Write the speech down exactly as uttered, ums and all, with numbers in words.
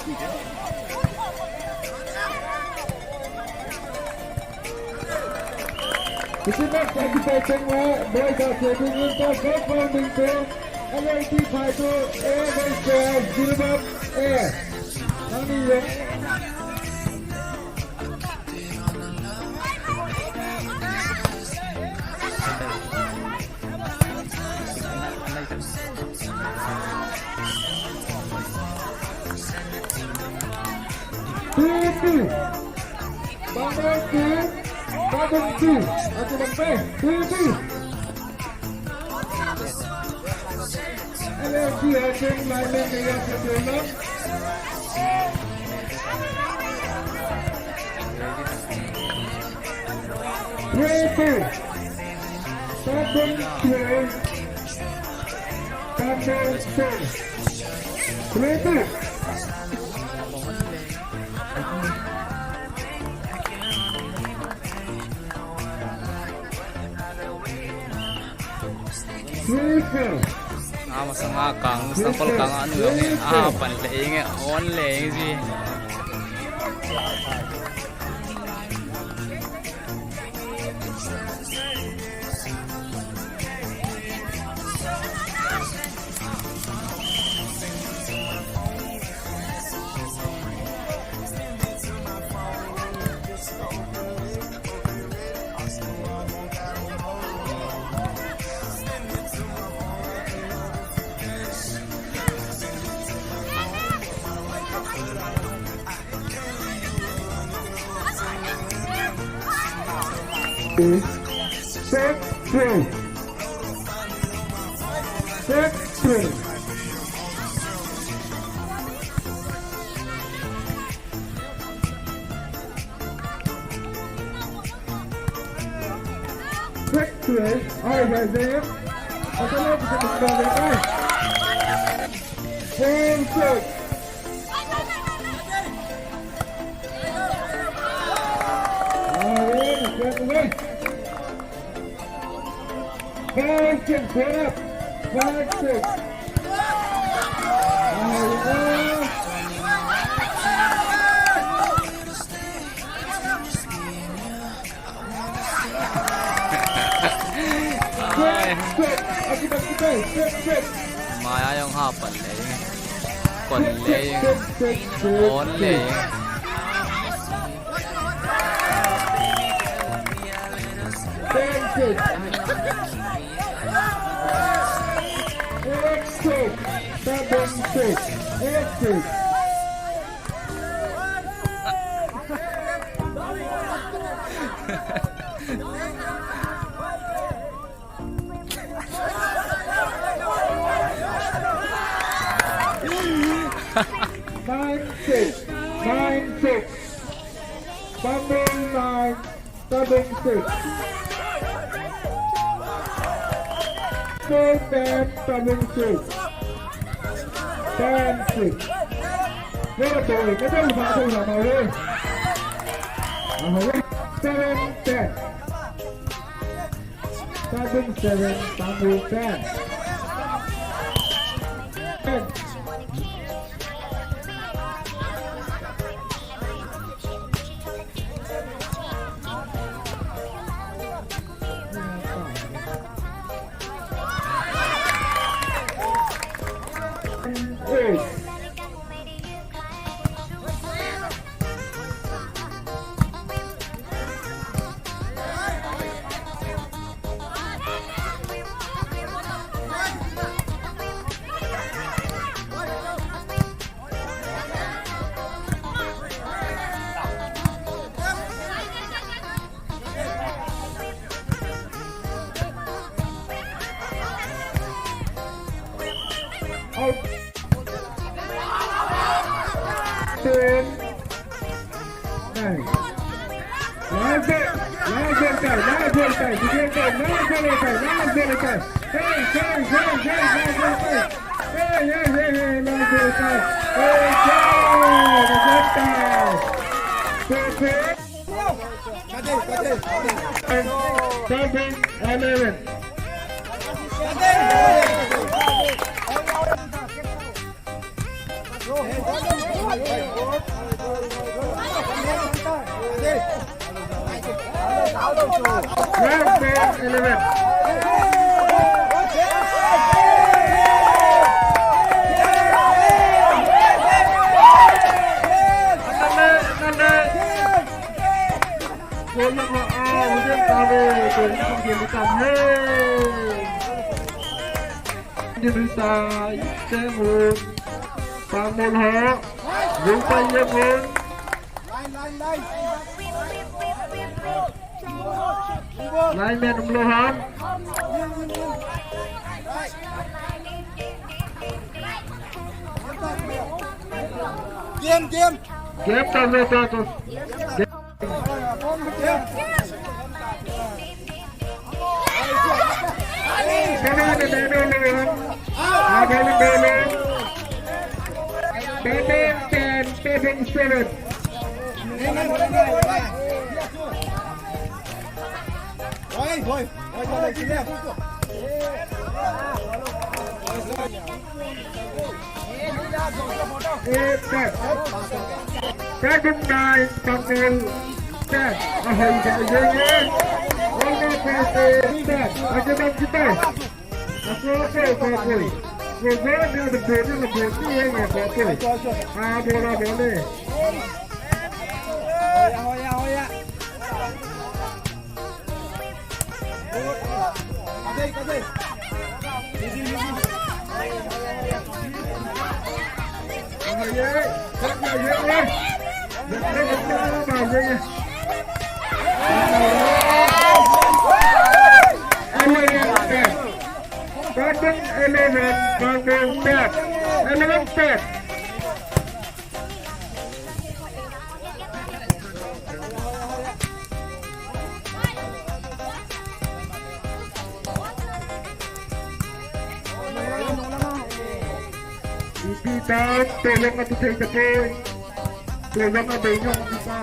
Isi na sa kita tengah, boy ka setting in ka first round ding tu, L L T five tu, A versus Zilbab A. Nang ni yong. Two two. Bang two. Bang two. Aku bang two two. L L T action, lineman gaya sa tulog. Three two. Seven three. Seven three. Three two. Three four. Ah, masanga kang, sample kang anu yong, ah, pan le inge, on le inge. Set three. Set three. Set three. All right, guys, there. Set three. Five six, get up. Five six. Maya jong ha pan le. Kon le. On le. Exit. Exit. Double six. Exit. Nine six, nine six. Bundle nine, seven six. Four ten, seven six. Ten six. Seven ten. Seven ten. Seven seven, Tangul ten. Eight. Out. Ten. Nine. Last ball, last ball time, last ball time, last ball time, last ball time. Hey, hey, hey, hey, last ball time. Hey, hey, hey, hey, last ball time. Hey, hey, last ball time. Perfect. Seven, eleven. Eleven. Koya ma a, ujen tawe, ko ni ke ni tam he. Ni bisa, ite mun. Pamul ho. Jumpa ye mun. Line, line, line. Line man umlo ham. Game, game. Game ta lo ta to. Seven. Hoi, hoi. Eight, ten. Seven, nine, Pangul, ten. Ahoi, ten, ten, ten. One more, ten, ten. Aje bang kita. Ako, ako, ako, ako. Ako, ako, ako, ako, ako. Ah, bola, bola. Hoya, hoya, hoya. Eleven ten. Bandung eleven, Bandung ten. Eleven ten. Ipi ta, tolong atu thei ta poi. Tolong a dei nyong ipi ta.